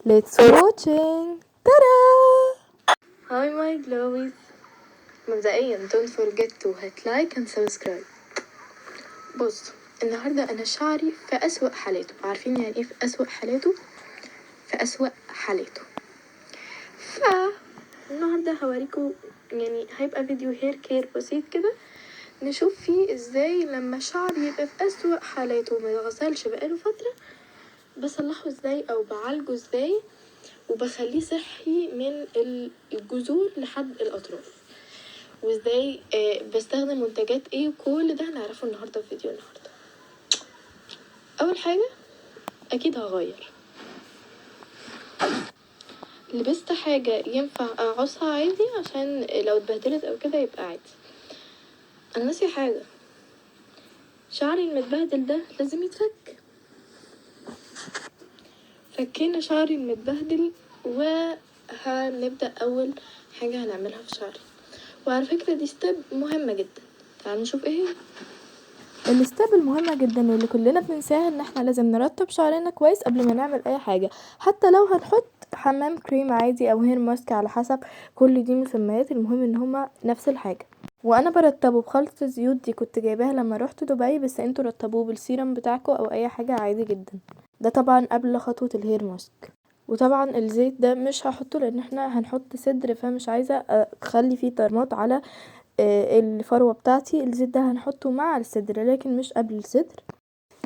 Let's watching. ترى Hi my glowies. مبدئيا don't forget to hit like and subscribe. بص، النهاردة أنا شعري في أسوأ حالاته. عارفين يعني إيه في أسوأ حالاته؟ في أسوأ حالاته. ف النهاردة هوريكم، هيبقى فيديو hair care بسيط كده نشوف فيه ازاي لما شعري يبقى في أسوأ حالاته وما يتغسلش بقاله فترة بصلحه ازاي او بعالجه ازاي وبخليه صحي من الجذور لحد الأطراف، وازاي بستخدم منتجات ايه، وكل ده هنعرفه النهاردة في فيديو النهاردة. أول حاجة أكيد هغير، لبست حاجة ينفع أعصها عادي عشان لو اتبهدلت أو كده يبقى عادي. أنا ناسية حاجة، شعري المتبهدل ده لازم يتفك. فكينا شعري المتبهدل وهنبدأ أول حاجة هنعملها في شعري، وعلى فكرة دي step مهمة جدا، تعالوا نشوف ايه هي. ال step المهمة جدا واللي كلنا بننساها ان احنا لازم نرطب شعرنا كويس قبل ما نعمل اي حاجة، حتى لو هنحط حمام كريم عادي او hair mask على حسب، كل دي مسميات، المهم ان هما نفس الحاجة. وانا برطبه بخلطة الزيوت دي كنت جايباها لما روحت دبي، بس انتوا رطبوه بالسيرم بتاعكو او اي حاجة عادي جدا. ده طبعا قبل خطوة ال hair mask. وطبعا الزيت ده مش هحطه لان احنا هنحط سدر، فمش عايزة اخلي فيه طرمات على الفروة بتاعتي. الزيت ده هنحطه مع السدر لكن مش قبل السدر.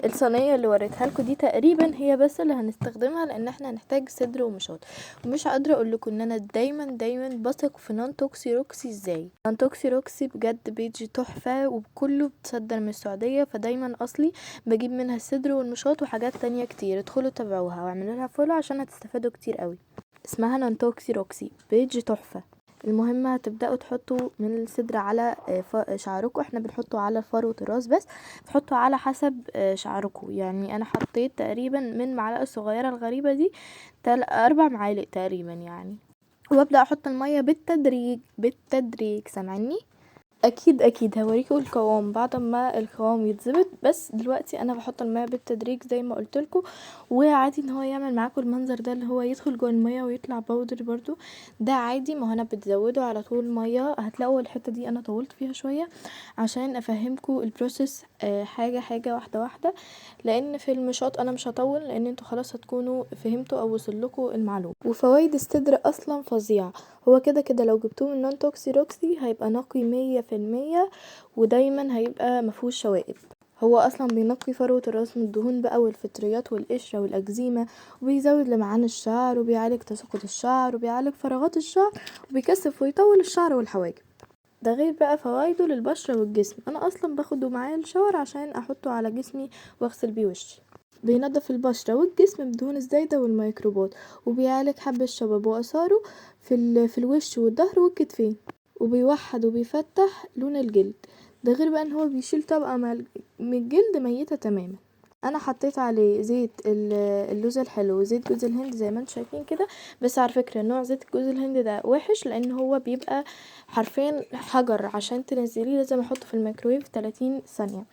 الصينية اللي وريتها لكم دي تقريبا هي بس اللي هنستخدمها لان احنا هنحتاج سدر ومشاط. ومش قادرة اقول لكم ان انا دايما دايما بثق في نون توكسي روكسي. ازاي نون توكسي روكسي بجد page تحفة وكله بتصدر من السعودية، فدايما اصلي بجيب منها السدر والمشاط وحاجات تانية كتير. ادخلوا تابعوها واعملوا لها follow عشان هتستفادوا كتير قوي. اسمها نون توكسي روكسي، page تحفة. المهم هتبدأوا تحطوا من السدر على شعركم. احنا بنحطه على فروة الراس بس، تحطوا على حسب شعركم. انا حطيت تقريبا من معلقة الصغيرة الغريبة دي 4 معالق تقريبا. وابدأ احط المية بالتدريج بالتدريج، سامعيني؟ اكيد اكيد هوريكم القوام بعد ما القوام يتظبط، بس دلوقتي انا بحط المية بالتدريج زي ما قلت لكم. وعادي ان هو يعمل معاكم المنظر ده اللي هو يدخل جوه المية ويطلع powder برضو، ده عادي، ما هو انا بتزوده على طول مية. هتلاقوا الحتة دي انا طولت فيها شوية عشان افهمكم ال process، حاجة حاجة واحدة واحدة، لان في المشاط انا مش هطول لان انتوا خلاص هتكونوا فهمتوا او وصل لكم المعلومة. وفوائد السدر اصلا فظيعة، هو كده كده لو جبتوه من نون توكسي روكسي هيبقى نقي 100% ودايما هيبقى مفيهوش شوائب. هو اصلا بينقي فروة الراس من الدهون بقى والفطريات والقشرة والاكزيما، وبيزود لمعان الشعر، وبيعالج تساقط الشعر، وبيعالج فراغات الشعر، وبيكثف ويطول الشعر والحواجب. ده غير بقى فوايده للبشرة والجسم. انا اصلا باخده معايا الشاور عشان احطه على جسمي واغسل بيه وشي. بينظف البشرة والجسم من الدهون الزايدة والميكروبات، وبيعالج حب الشباب واثاره في الوش والظهر والكتفين، وبيوحد وبيفتح لون الجلد. ده غير بقى ان هو بيشيل طبقة من الجلد ميتة تماما. انا حطيت عليه زيت اللوز الحلو وزيت جوز الهند زي ما انتم شايفين كده، بس على فكرة نوع زيت جوز الهند ده وحش لان هو بيبقى حرفيا حجر، عشان تنزليه لازم احطه في الميكرويف 30 ثانية.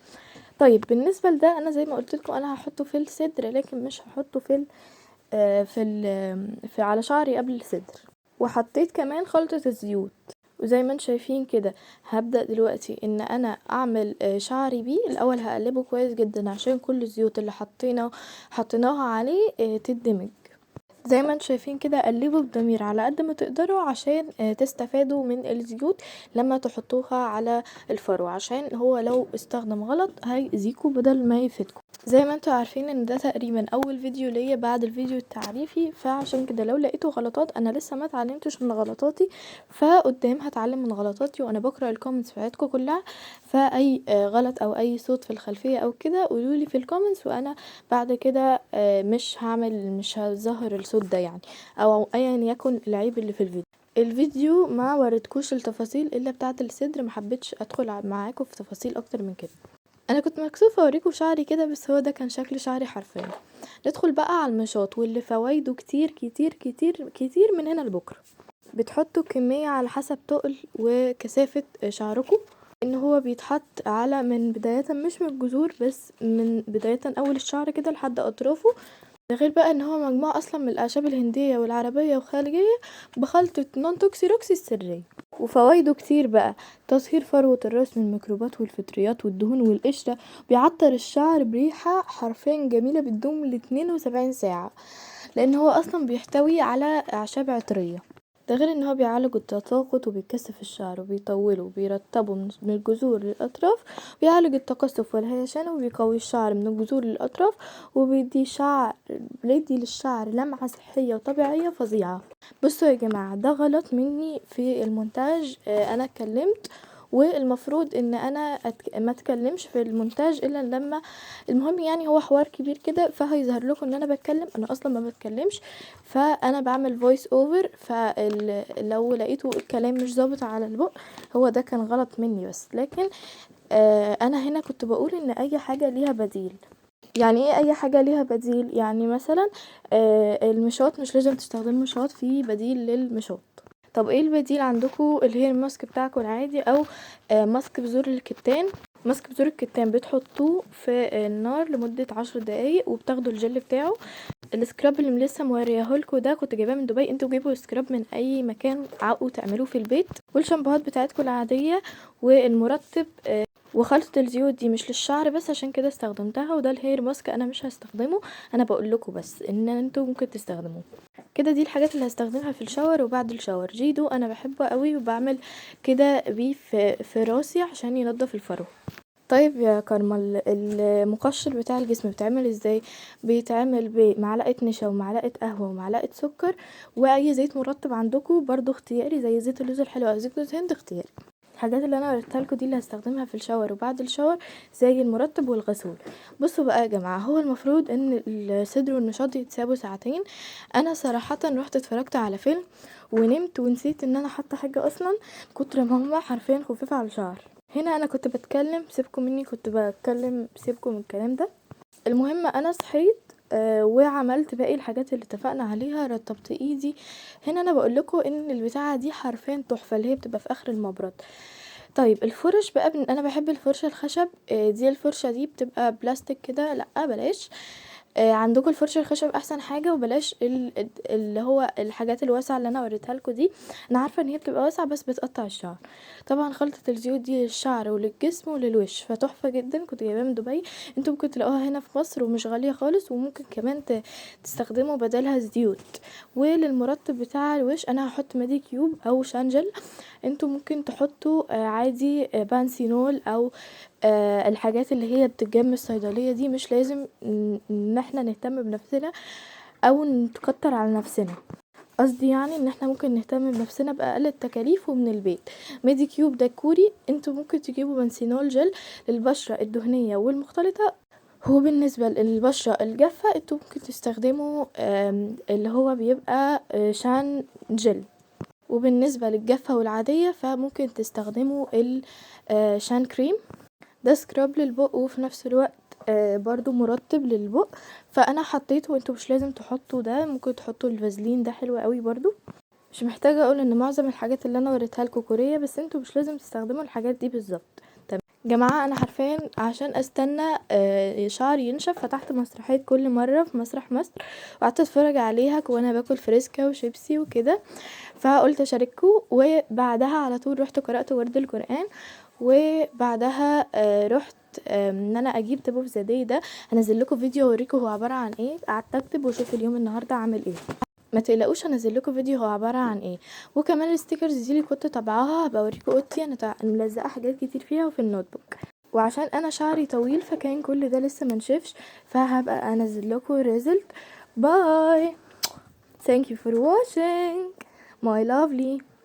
بالنسبة لده انا زي ما قلت لكم انا هحطه في الصدر، لكن مش هحطه على شعري قبل الصدر. وحطيت كمان خلطة الزيوت، وزي ما انتم شايفين كده هبدأ دلوقتي ان انا اعمل شعري بيه. الاول هقلبه كويس جدا عشان كل الزيوت اللي حطيناها عليه تندمج. زي ما انتم شايفين كده قلبوا بضمير على قد ما تقدروا عشان تستفادوا من الزيوت لما تحطوها على الفروة، عشان هو لو استخدم غلط هيأذيكوا بدل ما يفيدكوا. زي ما انتم عارفين ان ده تقريبا اول فيديو ليا بعد الفيديو التعريفي، فعشان كده لو لقيتوا غلطات انا لسه ما اتعلمتش من غلطاتي، فقدام هتعلم من غلطاتي وانا بقرا ال comments بتاعتكم كلها. فاي غلط او اي صوت في الخلفيه او كده قولولي في ال comments، وانا بعد كده، مش هظهر الصوت ده او ايا يكن العيب اللي في الفيديو. الفيديو ما وردكوش التفاصيل الا بتاعه الصدر، ما حبيتش ادخل معاكم في تفاصيل اكتر من كده. انا كنت مكسوفه اوريكم شعري كده، بس هو ده كان شكل شعري حرفيا. ندخل بقى على المشاط واللي فوايده كتير كتير كتير كتير من هنا لبكره. بتحطوا كميه على حسب تقل وكثافه شعركم، ان هو بيتحط على من بدايه مش من الجذور بس، من بدايه اول الشعر كده لحد اطرافه. ده غير بقى ان هو مجموعة اصلا من الاعشاب الهندية والعربية والخليجية بخلطة نون توكسي روكسي السرية. وفوائده كتير بقى: تطهير فروة الراس من الميكروبات والفطريات والدهون والقشرة، بيعطر الشعر بريحة حرفيا جميلة بتدوم ل 72 ساعة، لان هو اصلا بيحتوي على اعشاب عطرية. ده غير ان هو بيعالج التساقط وبيكثف الشعر وبيطوله وبيرطبه من الجذور للاطراف، بيعالج التقصف والهيشان وبيقوي الشعر من الجذور للاطراف، وبيدي للشعر لمعة صحية وطبيعية فظيعة. بصوا يا جماعة، ده غلط مني في المونتاج، انا اتكلمت والمفروض ان انا ما اتكلمش في المونتاج الا لما المهم، هو حوار كبير كده فهيظهر لكم ان انا بتكلم، انا اصلا ما بتكلمش، فانا بعمل voice over، فلو لقيتوا الكلام مش ظابط على البق هو ده كان غلط مني بس. لكن انا هنا كنت بقول ان اي حاجة ليها بديل. يعني ايه اي حاجة ليها بديل؟ يعني مثلا، المشاط مش لازم تستخدموا مشاط، في بديل للمشاط. طب ايه البديل عندكم؟ ال hair mask بتاعكم العادي، او ماسك بذور الكتان. ماسك بذور الكتان بتحطوه في النار لمدة 10 دقايق وبتاخدوا الجل بتاعه. ال scrub اللي لسه موريهولكوا ده كنت جايباه من دبي، انتوا جيبوا scrub من اي مكان عقوا تعملوه في البيت. والشامبوهات بتاعتكم العادية والمرطب، وخلطة الزيوت دي مش للشعر بس عشان كده استخدمتها. وده ال hair mask انا مش هستخدمه، انا بقول لكم بس ان انتوا ممكن تستخدموه كده. دي الحاجات اللي هستخدمها في ال shower وبعد ال shower. جيدو انا بحبه قوي وبعمل كده بيه في راسي عشان ينظف الفروه. طيب يا كارما، المقشر بتاع الجسم بيتعمل ازاي؟ بيتعمل بمعلقه نشا ومعلقه قهوه ومعلقه سكر واي زيت مرطب عندكم برضو اختياري، زي زيت اللوز الحلو او زيت لوز هند اختياري. الحاجات اللي انا قلتها لكم دي اللي هستخدمها في ال shower وبعد ال shower، زي المرطب والغسول. بصوا بقى يا جماعه، هو المفروض ان السدر والمشاط يتسابوا ساعتين. انا صراحه رحت اتفرجت على فيلم ونمت ونسيت ان انا حاطه حاجه اصلا، كتر ما هما حرفيا خفيفه على الشعر. هنا انا كنت بتكلم، سيبكم مني، كنت بتكلم سيبكم من الكلام ده. المهم انا صحيت، وعملت باقي الحاجات اللي اتفقنا عليها، رطبت ايدي. هنا انا بقول لكم ان البتاعه دي حرفيا تحفه، اللي هي بتبقى في اخر المبرد. طيب الفرش بقى، انا بحب الفرشه الخشب، دي الفرشه دي بتبقى بلاستيك كده، لا بلاش. عندكم الفرشه الخشب احسن حاجه، وبلاش اللي هو الحاجات الواسعه اللي انا وريتها لكم دي. انا عارفه ان هي بتبقى واسعه بس بتقطع الشعر. طبعا خلطه الزيوت دي للشعر وللجسم وللوش فتحفه جدا، كنت جايباها من دبي. انتوا ممكن تلاقوها هنا في مصر ومش غاليه خالص، وممكن كمان تستخدموا بدلها زيوت. وللمرطب بتاع الوش انا هحط ميديكيوب او شانجل، انتوا ممكن تحطوا عادي، بانسينول او الحاجات اللي هي بتتجاب من الصيدليه دي. مش لازم ان احنا نهتم بنفسنا او نتكتر على نفسنا، قصدي ان احنا ممكن نهتم بنفسنا باقل التكاليف ومن البيت. ميديكيوب ده كوري، انتوا ممكن تجيبوا بنسينول جل للبشره الدهنيه والمختلطه. هو بالنسبه للبشره الجافه انتوا ممكن تستخدموا، اللي هو بيبقى، شان جل. وبالنسبه للجافه والعاديه فممكن تستخدموا شان كريم. ده scrub للبق وفي نفس الوقت، برضو مرطب للبق، فانا حطيته، وانتوا مش لازم تحطوا ده، ممكن تحطوا الفازلين ده حلو قوي برضو. مش محتاجه اقول ان معظم الحاجات اللي انا وريتها لكم كوريه، بس انتوا مش لازم تستخدموا الحاجات دي بالظبط. تمام جماعه، انا حرفيا عشان استنى، شعري ينشف فتحت مسرحيه كل مره في مسرح مصر وقعدت اتفرج عليها وانا باكل فريسكا وشيبسي وكده، فقلت اشارككم. وبعدها على طول رحت قرات ورد القران، وبعدها، رحت، ان انا اجيب tip of the day ده. هنزل لكم فيديو اوريكم هو عباره عن ايه. قعدت اكتب واشوف اليوم النهارده عامل ايه، ما تقلقوش هنزل لكم فيديو هو عباره عن ايه. وكمان ال stickers دي اللي كنت طبعاها هبقى اوريكم اوضتي، انا ملزقه حاجات كتير فيها وفي ال notebook. وعشان انا شعري طويل فكان كل ده لسه منشفش، فهبقى انزل لكم result. Bye, thank you for watching my lovely.